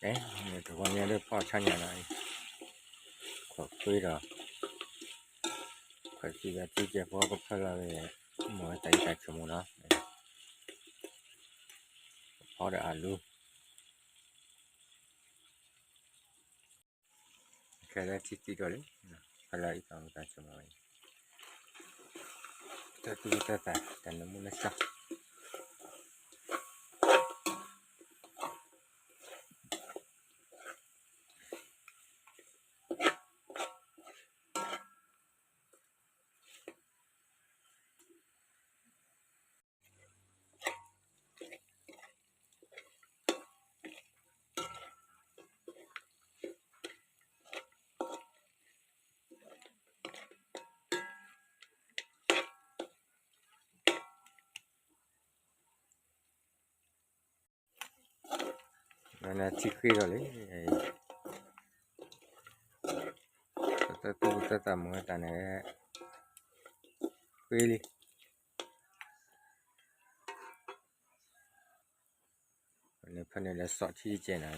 Eˬ, tawˇ g'aw nyi leh hpawˇ chaˇ nyi la, hk'awꞈ k'oˆ ve, hk'awꞈ tiˍ g'a tiˉ ceh hpawˇ k'oˆ hpehˇ la ve, mawˬ ve taꞈ iˉ kaꞈ chi mawˬ la. Hpawˇ daꞈ a luˇ. Hk'e leh chi tiˉ dawˇ le, hpehˇ la iˉ kaꞈ mawˬ taꞈ chi mawˬ ve, taˇ tuˇ taˇ taˍ taˍ na mvuhˇ naˇ shaˆ. Ngaˬ na chi hk'e lawˬ le. Taˇ tuˇ taˇ taˍ mawˬ ve taꞈ na, hk'e le. Hk'e leh suhˆ htiˇ ceh na,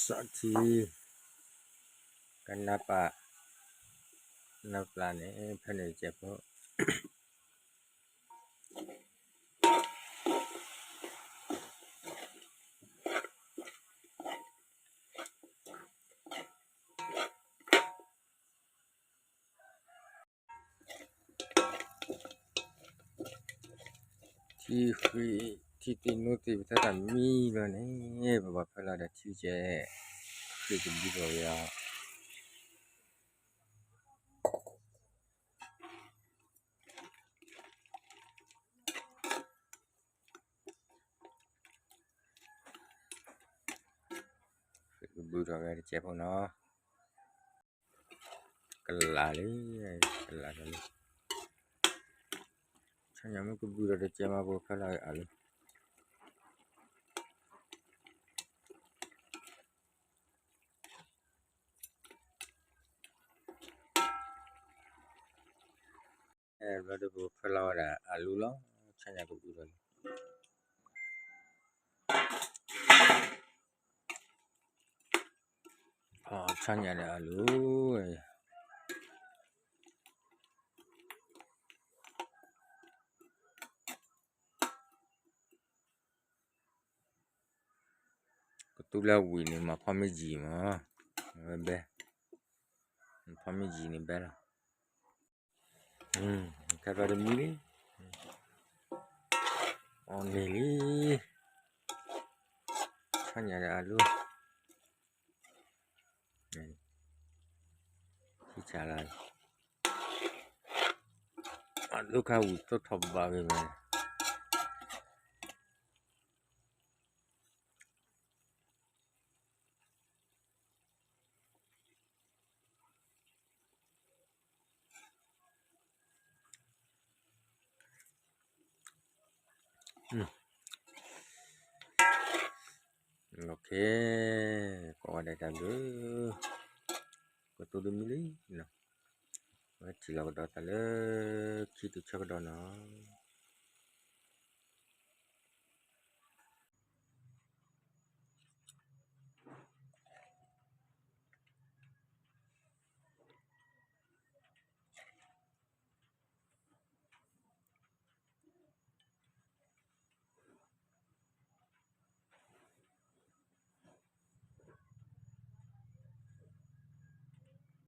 suhˆ htiˇ, kaˇ naˇ paˆ naˇ pla ne, hpehˇ ne ceh hpawˇ. Htiˇ hk'e, htiˇ teˇ nuˇ teˇ ve htaˇ kaꞈ miˇ la ne, baˬ baˬ hpehˇ la daꞈ htiˇ ceh, hk'e te biˇ la ve a. Hk'e te biˇ la ve teˇ ceh hpawˇ na. Kaˍ laˬ le, kaˍ laˬ le. Chaˇ nyi mvuhˇ k'oˆ biˇ la teˇ ceh maˇ bon hpehˇ la ve a le. Eˬ, la teˇ bon hpehˇ la ve a luˇ lawˬ, chaˇ nyi k'oˆ biˇ la le. Chaˇ nyi le a luˇ. K'o tuˉ laˇ vuiˬ ne maˬ hpawˇ miˇ jiˬ maˬ, maˬ ve behˇ, hpawˇ miˇ jiˬ ne behˇ la. Hk'e pa te miˇ le, awˬ neˬ le, chaˇ nyi le a luˇ. Chi ca la, a luˇ hk'a vuiˬ tawˇ htaw baˬ ve mehˬ. Awˬ hk'e, k'awꞈ g'a dehꞈ taˍ ve, k'awꞈ to do miˇ le, a, chi la k'awꞈ dawˬ taˍ leh, hkiˇ tuˬ chehˇ k'awꞈ dawˬ nawˬ.